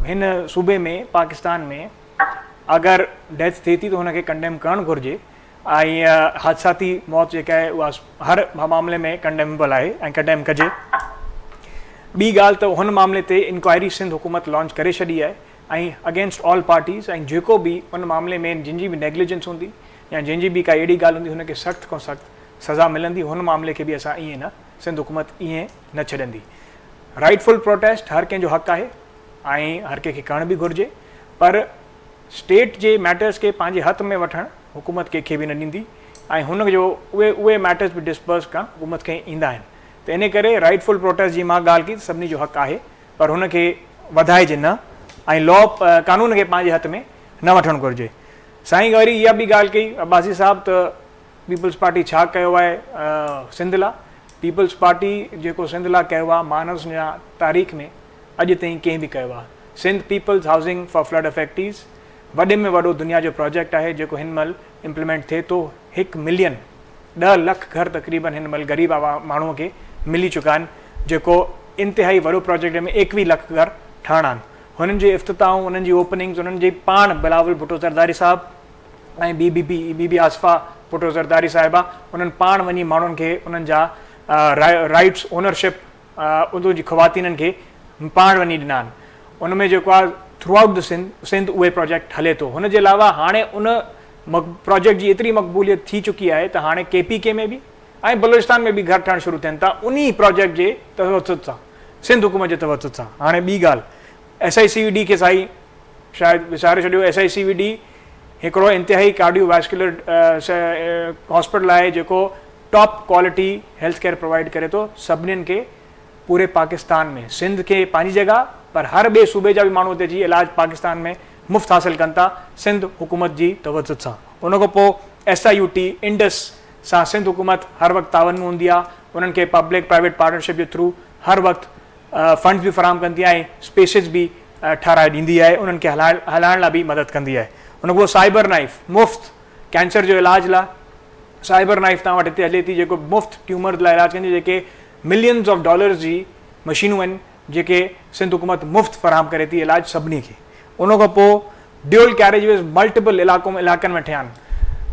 هن صوبي ۾ پاڪستان ۾ اگر ڊيٿ ٿئي ٿي ته هن کي ڪنڊيم ڪرڻ گهرجي ۽ حادثاتي موت جيڪا آهي اها هر معاملي ۾ ڪنڊيمبل آهي ۽ ڪنڊيم ڪجي ٻي ڳالهه ته هن معاملي تي انڪوائري سنڌ حڪومت لانچ ڪري ڇڏي آهي ۽ اگينسٽ آل پارٽيز ۽ جيڪو به ان معاملي ۾ جن جي به نيگليجنس هوندي يا جنهن جي به ڪائي اهڙي ڳالهه هوندي هن کي سخت کان سخت سزا ملندي هن معاملي کي به اسان ائين نه سنڌ حڪومت ائين نه ڇڏندي رائيٽ فل پروٽيسٽ هر ڪنهن جو حق آهي ۽ هر ڪنهن کي ڪرڻ به گهرجي پر اسٽيٽ جي ميٽرز کي پنهنجي هٿ ۾ وٺڻ حڪومت ڪنهن کي به نه ڏيندي ۽ هن جو اهي اهي ميٽرز به ڊسپرس ڪرڻ حڪومت کي ايندا آهن ته ان ڪري رائيٽ فل پروٽيسٽ جي مان ڳالهه ڪئي ته سڀني جو حق آهي پر هن کي وڌائجي نه ۽ لا قانون کي پنهنجي هٿ ۾ نه وٺڻ گهرجي. سائين وري اها به ڳالهه ڪئي عباسي صاحب ته پيپلز پارٽي ڇا ڪيو آهي سنڌ لا؟ پيپلز پارٽي جيڪو سنڌ لا ڪيو آهي مان نه سمجهان تاريخ ۾ اڄ تائين ڪنهن به ڪيو آهي. Sindh peoples housing for flood affectees وڏي ۾ وڏو دنيا جو پراجيڪٽ آهي جيڪو هن مهل امپليمينٽ ٿئي ٿو هڪ ملين 10 لک گهر تقريبن هن مهل غريب ماڻهو کي ملي چڪا آهن جيڪو انتهائي وڏو پراجيڪٽ جنهن ۾ 21 لک گهر ٺهڻا آهن هنن جي افتتاحون انهن جي اوپننگز انهن جي پاڻ بلاول ڀٽو زرداري صاحب ۽ بي بي بي بي بي آصفه ڀٽو زرداري صاحبه انهن پاڻ وڃي ماڻهن کي انهن جا رائٽس اونرشپ اتو جي خواتينن کي پاڻ وڃي ڏنا آهن ان ۾ جيڪو آهي through out the Sindh Sindh اهي پراجيڪٽ هلي ٿو هن جي علاوه هاڻي ان پراجيڪٽ جي ايتري مقبوليت ٿي چڪي آهي ته هاڻي ڪي پي ڪي ۾ به ۽ بلوچستان ۾ به گهر ٺهڻ شروع ٿين ٿا انهي پراجيڪٽ جي توسط سان سنڌ حڪومت جي توسط سان هاڻي ٻي ڳالهه S I C V D کي سائين شايد وساري ڇڏيو S I C V D هڪڙو انتهائي ڪارڊيو واسڪيولر هاسپيٽل آهي جيڪو top quality health care provide ڪري ٿو سڀنين کي پوري پاڪستان ۾ سنڌ کي پنهنجي جڳهه پر هر ٻئي صوبي جا به ماڻهو اتي اچي علاج پاڪستان ۾ مفت حاصل ڪن ٿا سنڌ حڪومت جي توسط سان ان کان پوء S I U T Indus سان سنڌ حڪومت هر وقت تعاون ۾ هوندي آهي انهن کي پبلڪ پرائيويٽ پارٽنرشپ جي ٿرو هر وقت فنڊز به فراهم ڪندي آهي ۽ اسپيسز به ٺهرائي ڏيندي آهي انهن کي هلائڻ لاء به مدد ڪندي آهي ان کان پوء سائبر نائف مفت ڪينسر جو علاج لاء سائبر نائف توهان وٽ هتي هلي ٿي جيڪو مفت ٽيومرز لاء علاج ڪندي جيڪي ملينز آف ڊالرز جي مشينون آهن جيڪي سنڌ حڪومت مفت فراهم ڪري ٿي علاج سڀني کي ان کان پوء ڊيول ڪيريج ويز ملٽيپل علائقو علائقن ۾ ٺهيا آهن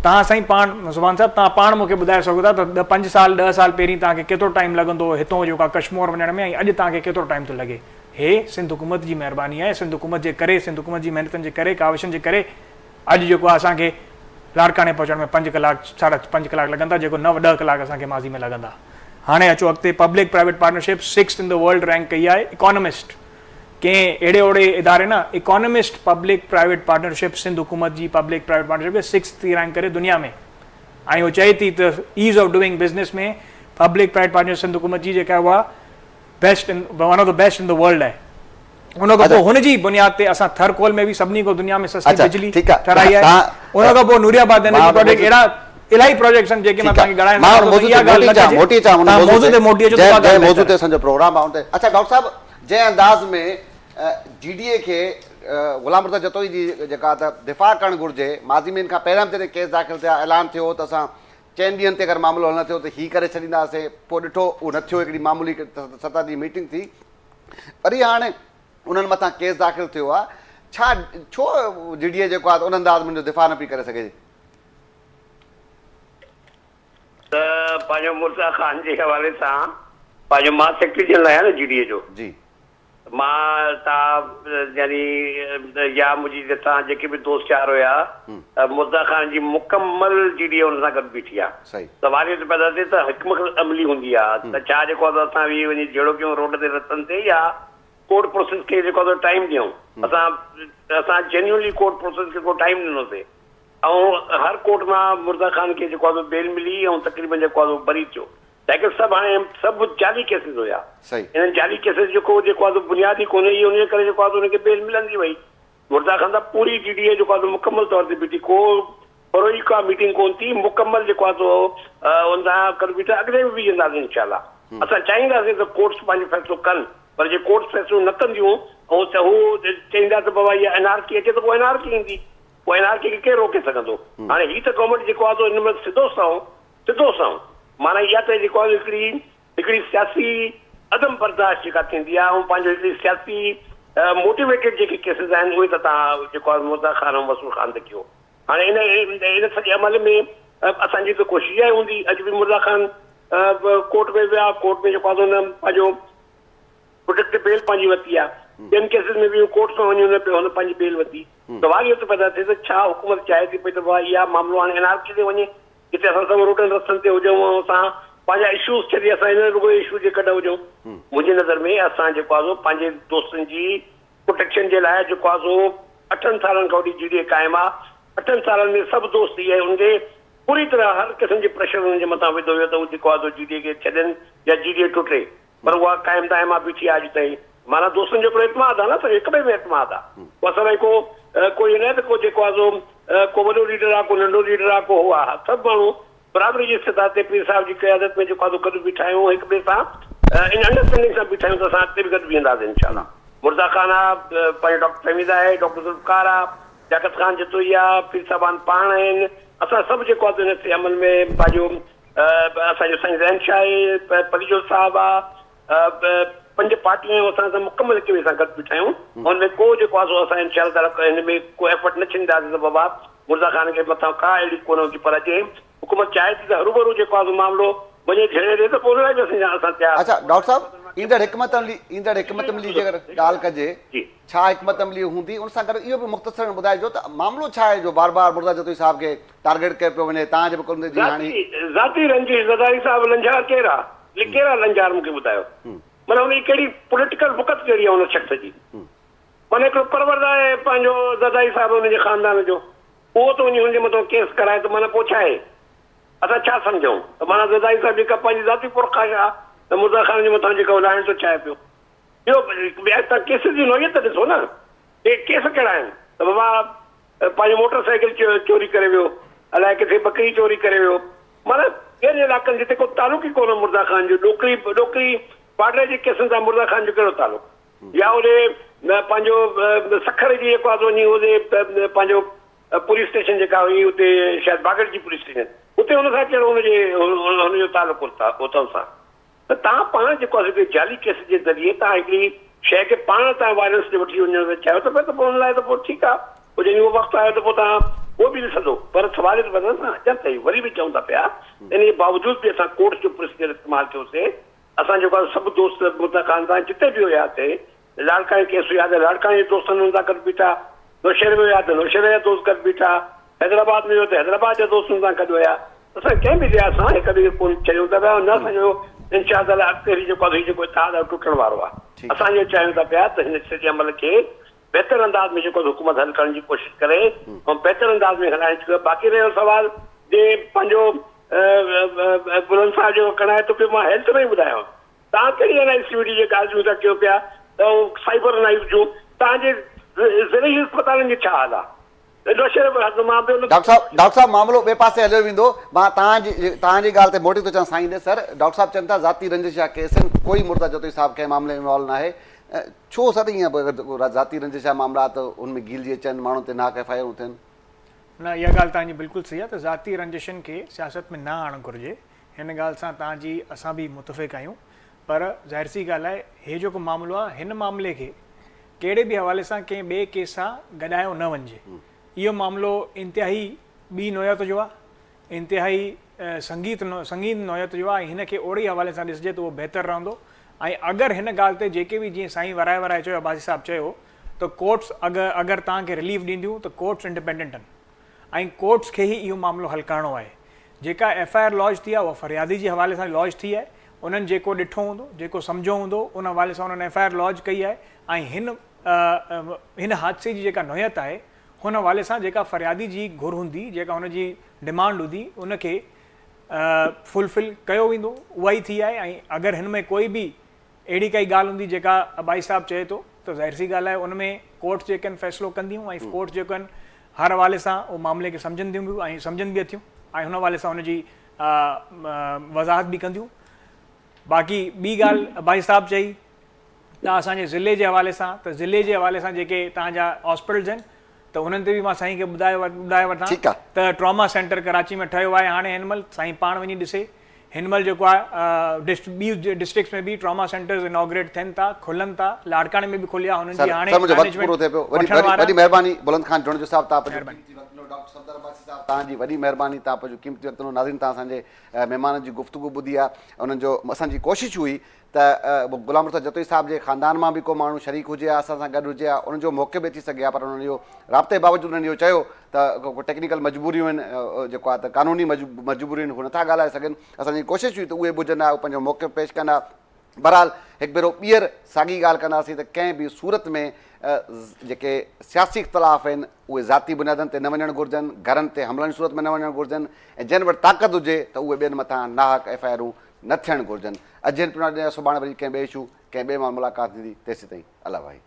توهان سائين پاڻ زبان صاحب توهان پاڻ مون کي ٻڌائي سگهو ٿا ته 5 سال 10 سال پهرين توهان کي ڪيترو ٽائيم لڳندو هو هتون جيڪو آهي ڪشمور وڃڻ ۾ ۽ اڄ توهان کي ڪيترو ٽائيم ٿو لڳي هي سنڌ حڪومت جي مهرباني آهي سنڌ حڪومت جي ڪري سنڌ حڪومت جي محنتن جي ڪري ڪاوشن جي ڪري اڄ جيڪو آهي اسان کي لاڙڪاڻي پهچڻ ۾ پنج ڪلاڪ ساڍا پنج ڪلاڪ لڳن ٿا جيڪو نو ڏهه ڪلاڪ اسان کي ماضي ۾ لڳندا. هاڻي اچو اڳتي public private partnership sixth in the world rank ڪئي آهي اڪانومسٽ ڪنهن اهڙي اوڙي اداري نه Economist public private partnership Sindh حڪومت جي پبلڪ پرائيويٽ پارٽنرشپ کي سڪسٿ ٿي رينڪ ڪري دنيا ۾ ۽ هو چئي ٿي ته ease of doing business ۾ public private partnership Sindh حڪومت جي جيڪا اها best in one of the best in the world آهي ان کان پوء هن جي بنياد تي اسان ٿر ڪول ۾ به سڀني کان دنيا ۾ سستي بجلي ٺهرائي آهي ان کان پوء نوري آباد انرجي پروجيڪٽ اهڙا الاهي پروجيڪٽس آهن جيڪي مان توهان کي ڳڻائي نه سگهان ٿو اها ڳالهه نه ڪجي موٽي اچان توهان موضوع تي موٽي اچو ته اها ڳالهه موضوع تي اسان جو پروگرام آهي ان تي اڇا ڊاڪٽر صاحب جنهن انداز ۾ جي ڊي اي کي غلام مرتضيٰ جتوئي جي جيڪا ته دفاع ڪرڻ گهرجي ماضي ۾ ان کان پهريان به جڏهن ڪيس داخل ٿيا اعلان ٿيو هو ته اسان چئن ڏينهن تي اگر معاملو حل نه ٿيو ته هي ڪري ڇڏينداسين پوء ڏٺو اهو نه ٿيو هڪڙي معمولي سطح جي ميٽنگ ٿي وري هاڻي انهن مٿان ڪيس داخل ٿيو آهي ڇا ڇو جي ڊي اي جيڪو آهي ان انداز ۾ ان جو دفاع نه پئي ڪري سگهي. ته پنهنجو مرتضيٰ خان جي حوالي سان پنهنجو مان سيڪريٽري جنرل آهيان نه جي ڊي اي جو. جي. مان تان يعني يا منهنجي سان جيڪي به دوست يار هيا مرتضيٰ خان جي مڪمل جي ڊي اي ان سان گڏ بيٺي آ. صحيح. سوال اهو ٿو پيدا ٿئي ته حڪمت عملي هوندي آ ته ڇا جيڪو آ سو اسان ويهي وڃي جهيڙو ڪيون روڊ تي رستن تي يا ڪورٽ پروسيس کي جيڪو آ سو ٽائيم ڏيون. اسان اسان جينيونلي ڪورٽ پروسيس کي ڪو ٽائيم ڏنوسي ۽ هر ڪورٽ مان مرتضيٰ خان کي جيڪو آ سو بيل ملي ۽ تقريبن جيڪو آ سو بري ٿيو. ليڪن سڀ هاڻي سڀ جعلي ڪيسز هيا. صحيح. انهن جعلي ڪيسز جو ڪو جيڪو آ سو بنياد ئي ڪونهي ان جي ڪري جيڪو آ سو انهن کي بيل ملندي وئي. مرتضيٰ خان صاحب پوري جي ڊي اي جيڪو آ سو مڪمل طور تي بيٺي ڪو پروئي ڪا ميٽنگ ڪون ٿي مڪمل جيڪو آ سو ان سان گڏ بيٺا اڳتي به بيهنداسين انشاء الله اسان چاهينداسين ته ڪورٽس پنهنجو فيصلو ڪن پر جي ڪورٽس فيصلو نه ڪنديون ۽ ته هو چئيندا ته بابا اها اين آر ڪي اچي ته پوء اين آر ڪي ايندي پوء اين آر ڪي کي ڪير روڪي سگهندو هاڻي هي ته گورنمينٽ جيڪو آ سو ان ۾ سڌو سنئون سڌو سنئون معنيٰ اها ته جيڪو آهي هڪڙي هڪڙي سياسي عدم برداشت جيڪا ٿيندي آهي ۽ پنهنجو هڪڙي سياسي موٽيويٽيڊ جيڪي ڪيسز آهن اهي ته توهان جيڪو آهي مرتضيٰ خان ۽ مسعود خان تي ڪيو هاڻي ان ان سڄي عمل ۾ اسان جي ته ڪوشش اها ئي هوندي اڄ به مرتضيٰ خان ڪورٽ ۾ ويا ڪورٽ ۾ جيڪو آهي هن پنهنجو پروٽيڪٽ بيل پنهنجي ورتي آهي ٻين ڪيسز ۾ به ڪورٽ ۾ وڃي هن پنهنجي بيل ورتي سوال اهو ٿو پيدا ٿئي ته ڇا حڪومت چاهي ٿي پئي ته بابا اها معاملو هاڻي اين آر سي تي وڃي جتي اسان سڀ روڊن رستن تي هجون ۽ اسان پنهنجا اشوز ڇڏي اسان هن رڳو اشو جي ڪڍ هجون. منهنجي نظر ۾ اسان جيڪو آهي سو پنهنجي دوستن جي پروٽيڪشن جي لاء جيڪو آهي سو اٺن سالن کان وٺي جي ڊي اي قائم آهي اٺن سالن ۾ سڀ دوست اهي ان کي پوري طرح هر قسم جي پريشر انهن جي مٿان وڌو ويو ته هو جيڪو آهي سو جي ڊي اي کي ڇڏين يا جي ڊي اي ٽٽي پر اها قائم دائم آ بيٺي آ اڄ تائين. معنيٰ دوستن جو هڪڙو اعتماد آ نه اسان جو هڪ ٻئي ۾ اعتماد آ. ڪو اسان ۾ ڪو ڪو ائين ناهي ته ڪو جيڪو آ سو ڪو وڏو ليڊر آ ڪو ننڍو ليڊر آ ڪو هو آ. سڀ ماڻهو برابري جي سطح تي پير صاحب جي قيادت ۾ جيڪو آ سو گڏ بيٺا آهيون هڪ ٻئي سان ان انڊرسٽينڊنگ سان بيٺا آهيون ته اسان اڳتي به گڏ بيهنداسين انشاء الله. مرزا خان آ، پنهنجو ڊاڪٽر فهميده آهي، ڊاڪٽر ذوالفقار آ، لياقت خان جتوئي آ، پير صاحبان پاڻ آهن، اسان سڀ جيڪو آ سو ان عمل ۾ پنهنجو اسان جو سائين زين شاهه پليجو صاحب آ پنج پارٽيون آهيون اسان سان مڪمل هڪ ٻئي سان گڏ بيٺا آهيون ان ۾ ڪو جيڪو آ سو اسان انشاء الله تعالي هن ۾ ڪو ايفرٽ نه ڇڏينداسين ته بابا مرزا خان کي مٿان ڪا اهڙي ڪونه هجي پر اڄ حڪومت چاهي ٿي ته هروڀرو جيڪو آ سو معاملو وڃي جهيڙي ڏي ته پوء ان لاء به اسان تيار اڇا ڊاڪٽر صاحب ايندڙ حڪمت عملي ايندڙ حڪمت عملي جي اگر ڳالهه ڪجي جي ڇا حڪمت عملي هوندي ان سان گڏ اهو به مختصرن ٻڌائجو ته معاملو ڇا آهي جو بار بار مرزا جتوئي صاحب کي ٽارگيٽ ڪيو پيو وڃي تان جي به ڪندي جي هاڻي. ذاتي ذاتي رنجش زرداري صاحب لنجهار ڪير آ ڪير آ لنجهار مونکي ٻڌايو معنيٰ ان جي ڪهڙي پوليٽيڪل وقت ڪهڙي آ ان شخص جي معنيٰ هڪڙو پرورده آهي پنهنجو زرداري صاحب ان جي خاندان جو اهو ٿو وڃي هن جي مٿان ڪيس ڪرائي ته معنيٰ پوء ڇا آهي اسان ڇا سمجهون ته معنيٰ زرداري صاحب جيڪا پنهنجي ذاتي پرخواهش آ ته مرزا خان جي مٿان جيڪا لاهڻ ٿو چاهي پيو ٻيو ٻيا تان ڪيسز جي نوعيت ڏسو نه اهي ڪيس ڪهڙا آهن ته بابا پنهنجو موٽر سائيڪل چوري ڪري ويو، الائي ڪٿي ٻڪري چوري ڪري ويو، معنيٰ ٻين علائقن جتي ڪو تعلق ئي ڪونه مرزا خان جو، ڏوڪري ڏوڪري بارڊر جي ڪيسن سان مرزا خان جو ڪهڙو تعلق يا هوڏي پنهنجو سکر جي جيڪو آهي سو وڃي هوڏي پنهنجو پوليس اسٽيشن جيڪا هئي اتي شايد باگڙ جي پوليس اسٽيشن اتي هن سان ڪهڙو هن جي هن جو تعلق اتان سان. ته توهان پاڻ جيڪو آهي سو جعلي ڪيس جي ذريعي توهان هڪڙي شيء کي پاڻ توهان وائلنس ڏي وٺي وڃڻ ٿا چاهيو ته پوء ان لاء ته پوء ٺيڪ آهي پوء جڏهن اهو وقت آيو ته پوء توهان اهو به ڏسندو پر سوال هي ٿو پيدا ٿئي اسان اڃا تائين وري به چئون ٿا پيا ان جي باوجود به اسان ڪورٽ جو پروسيجر استعمال ڪيوسي اسان جيڪو آهي سڀ دوست متقاعد سان جتي به هيا سي لاڙڪاڻي ڪيس هيا ته لاڙڪاڻي جي دوستن هن سان گڏ بيٺا، نوشهري ۾ هيا ته نوشهري جا دوست گڏ بيٺا، حيدرآباد ۾ هيو ته حيدرآباد جا دوست هن سان گڏ هيا. اسان ڪنهن به لحاظ سان هڪ ٻئي کي ڪونه ڇڏيون ٿا پيا ۽ نه اسان جو انشاء الله اڳتي هلي جيڪو آهي سو هي جيڪو اتحاد آهي ٽٽڻ وارو آهي. اسان اهو چاهيون ٿا پيا ته هن سڄي عمل کي بهتر انداز ۾ جيڪو حڪومت حل ڪرڻ جي ڪوشش ڪري ۽ بهتر انداز ۾ هلائڻ جي باقي رهيو سوال جي پنهنجو بلند صاحب جيڪو ڪڻائي ٿو پيو مان هيلٿ ۾ ئي ٻڌايو توهان ڪهڙي N I C V D جي ڳالهه جون ٿا ڪيو پيا ته سائبر نائيف جون توهان جي زرعي اسپتالن جو ڇا حال آهي ڊاڪٽر صاحب ڊاڪٽر صاحب معاملو ٻئي پاسي هليو ويندو مان توهان جي توهان جي ڳالهه تي موٽي ٿو اچان سائين ڏي سر ڊاڪٽر صاحب چون ٿا ذاتي رنجش جا ڪيس آهن ڪوئي مرتضيٰ جتوئي صاحب ڪنهن معاملي ۾ انوالو ناهي ڇو سر ائين ذاتي رنجش جا معاملا ته ان ۾ گيلجي اچن ماڻهن تي ناحق ايف I آرون ٿين. نه اها ڳالهه توهان جي بلڪل صحيح آهي ته ذاتي رنجشن کي سياست ۾ نه آڻڻ گهرجي هن ڳالهه سان توهان جي اسان به متفق آهيون پر ظاهر سي ڳالهه آهي هي جيڪو معاملو آهي هن معاملي کي ڪهڙي به حوالي سان ڪنهن ٻئي ڪيس سان گڏايو نه وڃجي. اهو معاملو انتهائي ٻي نوعيت جو آهي، انتهائي سنگيت سنگين نوعيت جو آهي ۽ هن کي اوڙي حوالي سان ڏسجي ته اهو بهتر رهندو ۽ اگر هن ڳالهه تي جيڪي به جيئن سائين ورائي ورائي چيو عباسي صاحب چيو ته ڪورٽس اگر توهان کي رليف ڏينديون ته ڪورٽس انڊيپينڊنٽ آهن ۽ ڪورٽس کي ئي اهو معاملو حل ڪرڻو آهي. جيڪا ايف I R لاج ٿي آهي اها فريادي جي حوالي سان لاج ٿي آهي. انهن جيڪو ڏٺو هوندو، جيڪو سمجهيو هوندو ان حوالي سان انهن ايف I R لاج ڪئي آهي ۽ هن هن حادثي جي جيڪا نوعيت آهي هن حوالي سان جيڪا فريادي جي گهر هوندي، جيڪا هن جي ڊمانڊ هوندي ان کي فل فل ڪيو ويندو اها ئي ٿي آهي ۽ اگر هن ۾ ڪوئي به اهڙي ڪائي ڳالهه هوندي جيڪا ابائي صاحب چئي ٿو ته ظاهر سي ڳالهه آهي ان ۾ ڪورٽس جيڪي آهن فيصلو ڪنديون ۽ ڪورٽس جيڪو آهن هر حوالي سان اهو معاملي کي سمجهنديون به ۽ سمجهن به اٿيون ۽ هن حوالي سان ان جي وضاحت به ڪنديون باقي ٻي ڳالهه ابائي صاحب چئي ته اسان جي ضلعي جي حوالي سان ته ضلعي جي حوالي سان جيڪي توهان جا هاسپيٽلز آهن ته انهن تي به مان سائين کي ٻڌائي ٻڌائي وٺان ته ٽراما سينٽر ڪراچي ۾ ٺهيو آهي هاڻي هن مهل سائين پاڻ وڃي ڏسي هن مهل جيڪو آهي ڊسٽ ٻي ڊسٽرڪٽس ۾ به ٽراما سينٽرز انوگريٽ ٿين ٿا کلن ٿا لاڙڪاڻي ۾ به کليا هنن جي هاڻي سر منهنجو وقت پورو ٿئي پيو وڏي وڏي مهرباني بلند خان جوڻيجو صاحب تان پنهنجو قيمتي وقت ڏنو ڊاڪٽر صفدر عباسي صاحب تان جي وڏي مهرباني تان پنهنجو قيمتي وقت ڏنو ناظرين تان اسان جي مهمانن جي گفتگو ٻڌي آهي انهن جو اسان جي ڪوشش هئي ته غلام مرتضيٰ جتوئي صاحب جي خاندان مان به ڪو ماڻهو شريڪ هجي ها اسان سان گڏ هجي ها انهن جو موقف به اچي سگهي ها پر انهن اهو رابطي باوجود انهن اهو چيو ته ڪو ٽيڪنيڪل مجبوريون آهن جيڪو آهي ته قانوني مجبوريون آهن هو نٿا ڳالهائي سگهن اسان جي ڪوشش هئي ته اهي به هجن ها اهي پنهنجو موقف پيش ڪن ها بهرحال هڪ ڀيرو ٻيهر ساڳي ڳالهه ڪنداسين ته ڪنهن به صورت ۾ جيڪي سياسي اختلاف آهن اهي ذاتي بنيادن تي نه وڃڻ گهرجن گهرن تي حملن جي صورت ۾ نه وڃڻ گهرجن ۽ جن وٽ طاقت هجي ته اهي ٻين مٿان ناحق ايف I آرون نه ٿيڻ گهرجن. اجهين پڻ اڄ يا سڀاڻي وري ڪنهن ٻئي اشو، ڪنهن ٻئي مهل ملاقات ٿيندي، تيسيتائين الله واهي.